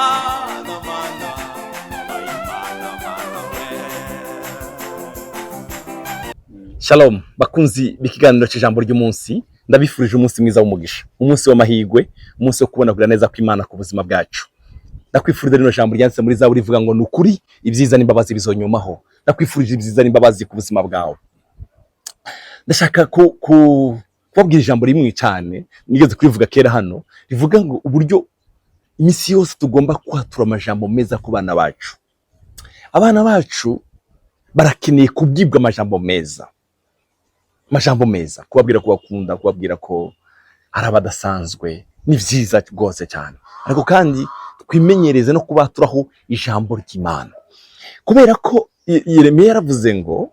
Mana, Mana, wabaye Imana, Mana we. Shalom bakunzi b'ikiganiro cy'ijambo ry'umunsi, ndabifurije umunsi mwiza w'umugisha, umunsi w'amahirwe, umunsi wo kubona kugira neza kw'Imana ku buzima bwacu. Ndakwifuriza rino jambo ryanditse muri Zaburi rivuga ngo: "Ni ukuri ibyiza n'imbabazi bizonyumaho." Ndakwifurije ibyiza n'imbabazi ku buzima bwawe. Ndashaka kubabwira ijambo rimwe cyane nigeze kurivuga kera hano, rivuga ngo uburyo iminsi yose tugomba kwatura amajambo meza ku bana bacu. Abana bacu barakeneye kubwibwa amajambo meza, amajambo meza, kubabwira ko bakunda, kubabwira ko ari abadasanzwe, ni byiza rwose cyane. Ariko kandi twimenyereze no kubaturaho ijambo ry'Imana, kubera ko Yeremiya yaravuze ngo: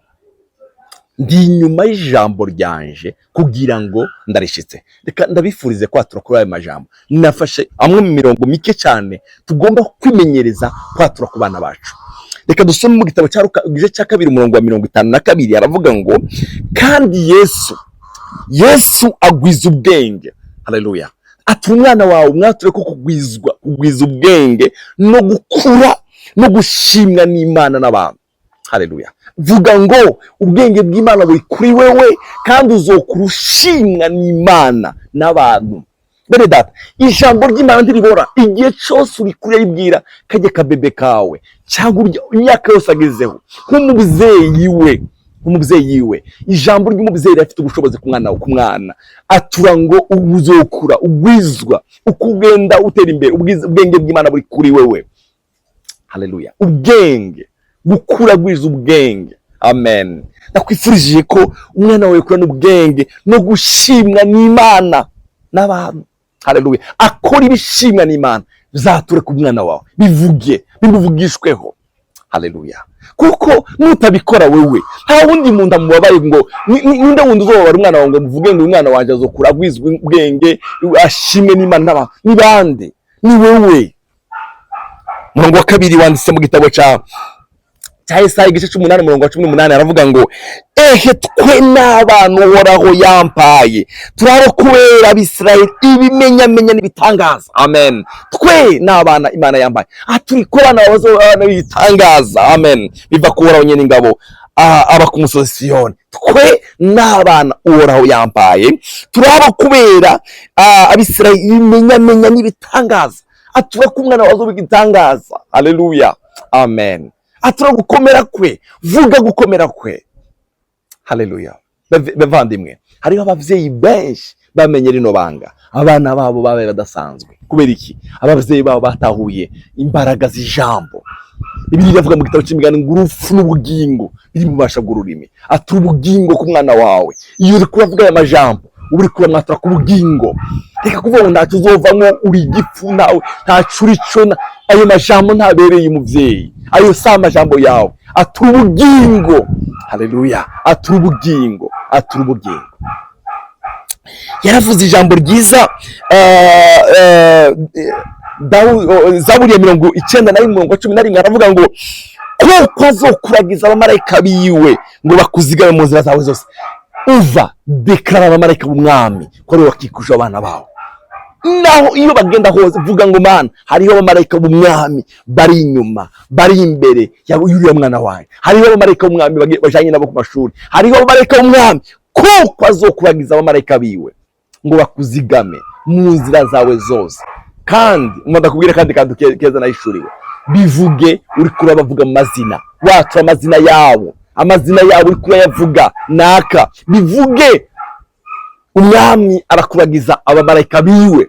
"Ndi inyuma y'ijambo ryanje kugira ngo ndarishitse." Reka ndabifurize kwatura kuri ayo majambo. Nafashe amwe mu mirongo mike cyane tugomba kwimenyereza kwatura ku bana bacu. Reka dusome mu gitabo cya Luka, igice cya 2, umurongo wa 52. Aravuga ngo: "Kandi Yesu agwiza ubwenge." Haleluya! Ati: "Umwana wawe umwature ko kugwiza ubwenge no gukura no gushimwa n'Imana n'abantu." Haleluya! Vuga ngo ubwenge bw'Imana buri kuri wewe, kandi uzokura ushimwa n'Imana n'abantu. Bene data, ijambo ry'Imana ntiribora. Igihe cyose uri kuribwira kajya kabebe kawe cyangwa imyaka yose agezeho, nk'umubyeyi we, ijambo ry'umubyeyi rifite ubushobozi ku mwana. Ku mwana atura ngo uzokura ugwizwa, uko ugenda utera imbere, ubwenge bw'Imana buri kuri wewe. Haleluya! Ubwenge, gukura gwiza ubwenge. Amen. Ndakwifurije ko umwana wawe kurana ubwenge no gushimwa n'Imana n'abantu. Haleluya! Akora ibishimwa n'Imana, bizature ku mwana wawe, bivuge, bimuvugishweho. Haleluya! Kuko nutabikora wewe, nta wundi muntu amubabaye ngo ninde wundi uzobabara umwana wawe ngo muvuge ngo uyu mwana wanjye azokura agwizwa ubwenge, ashimwe n'Imana n'abantu? Ni bande? Ni wewe. Umurongo wa 2 wanditse mu gitabo cya Yesaya, igice c'8, umurongo wa 18, aravuga ngo: "Ehe, twe n'abana Uhoraho yampaye, turabo kubera Abisirayeli ibimenyamenya n'ibitangaza." Amen. Twe n'abana Imana yampaye, aha turi ko abana bazobana ibitangaza. Amen. Biva ku Uhoraho nyene ingabo, aba ku musozi Siyoni. Twe n'abana Uhoraho yampaye, turabo kubera Abisirayeli ibimenyamenya n'ibitangaza. Atura ko umwana wawe azoba igitangaza. Haleluya, amen. Atura gukomera kwe, vuga gukomera kwe. Haleluya! Bavandimwe, hariho abavyeyi benshi bamenye rino banga, abana babo babaye badasanzwe. Kubera iki? Abavyeyi babo batahuye imbaraga z'ijambo. Bibiliya iravuga mu gitabo cy'Imigani ngo urupfu n'ubugingo biri mu bubasha bw'ururimi. Atura ubugingo ku mwana wawe. Iyo uri kuravuga aya majambo, uba uri kuramwatura ku bugingo. Reka kuvuga ngo ntacyo uzovamo, uri igifu, ntawe, ntacyo uri cyo. Ayo majambo ntabereye umuvyeyi, ayo si amajambo yawe. Atura ubugingo. Haleluya! Atura ubugingo, atura ubugingo. Yaravuze ijambo ryiza, Zaburi ya 91, umurongo wa 11, aravuga ngo: "Kuko azokuragiza abamarayika biwe ngo bakuzigame mu nzira zawe zose." Uva déclara abamarayika b'Umwami ko ariwe wakikuje abana bawe naho iyo bagenda hose. Vuga ngo: "Mana, hariho abamarayika b'Umwami bari inyuma, bari imbere y'uriya mwana wanjye. Hariho abamarayika b'Umwami bajanye nabo ku mashuri. Hariho abamarayika b'Umwami." Kuko azokuragiza abamarayika biwe ngo bakuzigame mu nzira zawe zose. Kandi ndakubwira kandi kantu keza nahishuriwe: bivuge uri kurabavuga mu mazina, watura amazina yabo, amazina yabo uri kurayavuga naka. Bivuge: Umwami arakuragiza abamarayika biwe,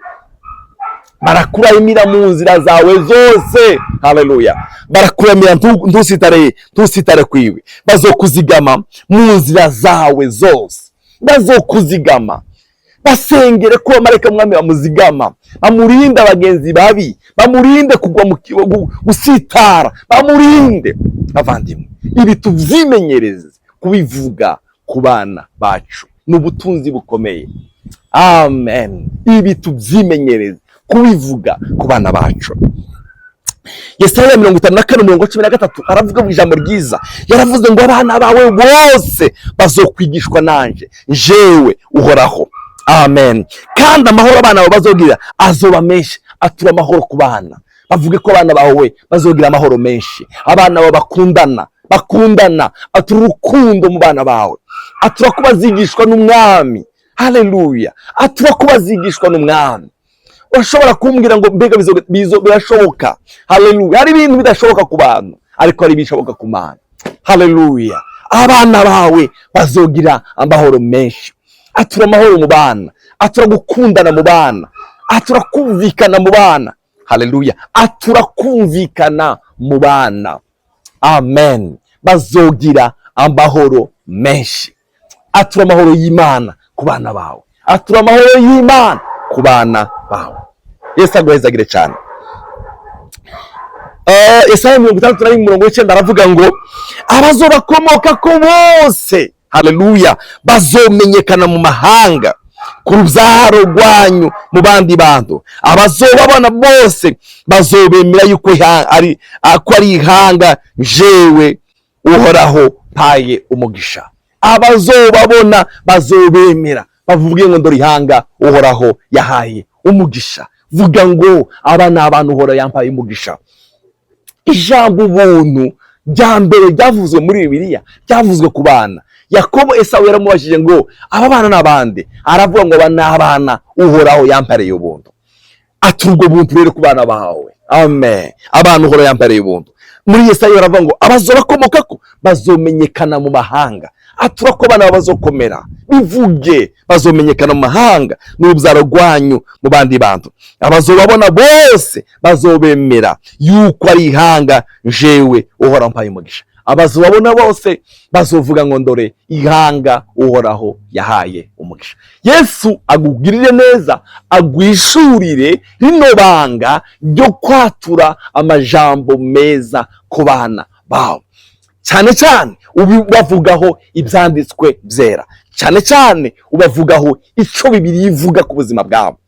barakuramira mu nzira zawe zose. Haleluya! Barakuramira, ntusitare, ntusitare kwiwe. Bazokuzigama mu nzira zawe zose, bazokuzigama. Basengere ko abamarayika mwami bamuzigama, bamurinde abagenzi babi, bamurinde kugwa mu gusitara, bamurinde. Abavandimwe, ibi tuvyimenyereze kubivuga ku bana bacu, ni ubutunzi bukomeye. Amen. Ibi tuvyimenyereze kubivuga ku bana bacu. Yesaya 54, umurongo wa 13, aravuga mu ijambo ryiza. Yaravuze ngo: "Abana bawe bose bazokwigishwa nanje, jewe Uhoraho." Amen. "Kandi amahoro abana bawe bazogira azoba menshi." Atura amahoro ku bana. Bavuge ko abana bawe bazogira amahoro menshi, abana bawe bakundana, bakundana. Atura urukundo mu bana bawe, atura ko bazigishwa n'Umwami. Haleluya! Atura ko bazigishwa n'Umwami. Urashobora kumbwira ngo mbega birashoboka? Haleluya! Hari ibintu bidashoboka ku bantu, ariko hari ibishoboka ku Mana. Haleluya! Abana bawe bazogira amahoro menshi. Atura amahoro mu bana, atura gukundana mu bana, atura kumvikana mu bana. Haleluya! Atura kumvikana mu bana. Amen. Bazogira amahoro menshi. Atura amahoro y'Imana ku bana bawe, atura amahoro y'Imana ku bana bawe. Yesu aguhezagire cyane. Yesaya 61 umurongo w'9 aravuga ngo abazobakomoka ko bose, haleluya, bazomenyekana mu mahanga, ku rubyaro rwanyu mu bandi bantu. Abazobabona bose bazobemera yuko ko ari ihanga jewe Uhoraho mpaye umugisha. Abazobabona bazobemera, bavuge ngo dore ihanga Uhoraho yahaye umugisha. Vuga ngo aba ni abantu Uhoraho yampaye umugisha. Ijambo ubuntu rya mbere ryavuzwe muri Bibiliya ryavuzwe ku bana. Yakobo, Esawu yaramubajije ngo aba bana ni abande? Aravuga ngo aba ni abana Uhoraho yampareye ubuntu. Atura ubwo buntu rero ku bana bawe. Amen. Abana Uhoraho yampareye ubuntu. Muri Yesaya baravuga ngo abazobakomokako bazomenyekana mu mahanga. Atura ko abana bawe bazokomera. Bivuge, bazomenyekana mu mahanga, n'urubyaro rwanyu mu bandi bantu. Abazobabona bose bazobemera yuko ari ihanga jewe Uhoraho mpaye umugisha. Abazobabona bose bazovuga ngo ndore ihanga Uhoraho yahaye umugisha. Yesu agugirire neza, agwishurire rino banga ryo kwatura amajambo meza ku bana bawe, cyane cyane ubavugaho ibyanditswe byera, cyane cyane ubavugaho icyo Bibiliya ivuga ku buzima bwabo.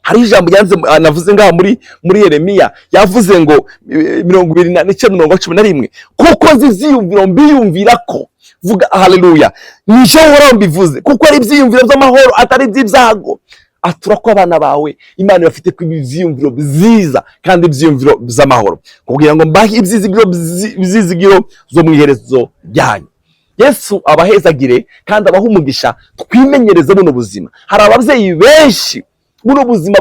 Hari ijambo ryanditse, navuze ngaha muri Yeremiya, yavuze ngo 29 mirongo 11: kuko nzi ivyiyumviro mbiyumvira ko. Vuga haleluya! Nije Uhoraho mbivuze, kuko ari ivyiyumviro by'amahoro, atari iby'ibyago. Atura ko abana bawe Imana ibafite ko ivyiyumviro byiza kandi ivyiyumviro by'amahoro, kugira ngo mbahe ivyizigiro zo mu iherezo ryanyu. Yesu abahezagire kandi abahe umugisha. Twimenyereze buno buzima. Hari ababyeyi benshi buno buzima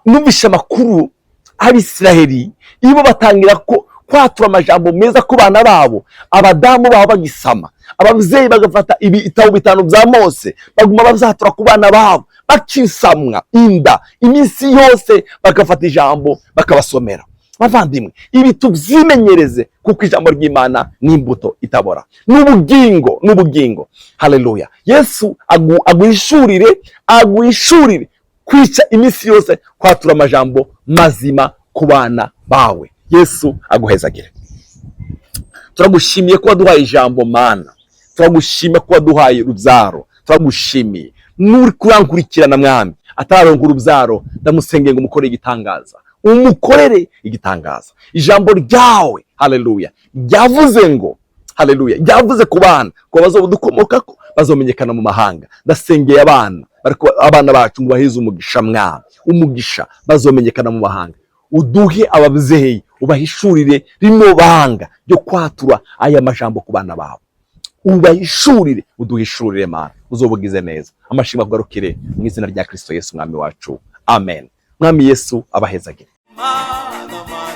numvishe amakuru, Abisiraheli iyo batangira ko kwatura amajambo meza ku bana babo, abadamu babo bagisama, ababyeyi bagafata ibitabo bitanu bya Mose, baguma babyatura ku bana babo bakisamwa inda, iminsi yose bagafata ijambo bakabasomera. Bavandimwe, ibi tubyimenyereze, kuko ijambo ry'Imana ni imbuto itabora, n'ubugingo, n'ubugingo. Haleluya! Yesu aguhishurire, aguhishurire kwica iminsi yose kwatura amajambo mazima ku bana bawe. Yesu aguhezagire. Turagushimiye ko waduhaye ijambo, Mana. Turagushimiye ko waduhaye urubyaro. Turagushimiye. N'uri kurankurikirana, Mwami, atararonka urubyaro, ndamusengeye ngo umukorere igitangaza, umukorere igitangaza. Ijambo ryawe, haleluya, ryavuze ngo, haleluya, ryavuze ku bana ko bazodukomokako bazomenyekana mu mahanga. Ndasengeye abana bariko, abana bacu, ngo baheze umugisha, Mwami, umugisha bazomenyekana mu mahanga. Uduhe ababyeyi, ubahishurire rino banga ryo kwatura aya majambo ku bana babo. Ubahishurire, uduhishurire, Mana, uzobugize neza. Amashimwe agarukire mu izina rya Kristo Yesu Mwami wacu. Amen. Mwami Yesu abahezagire. Mana.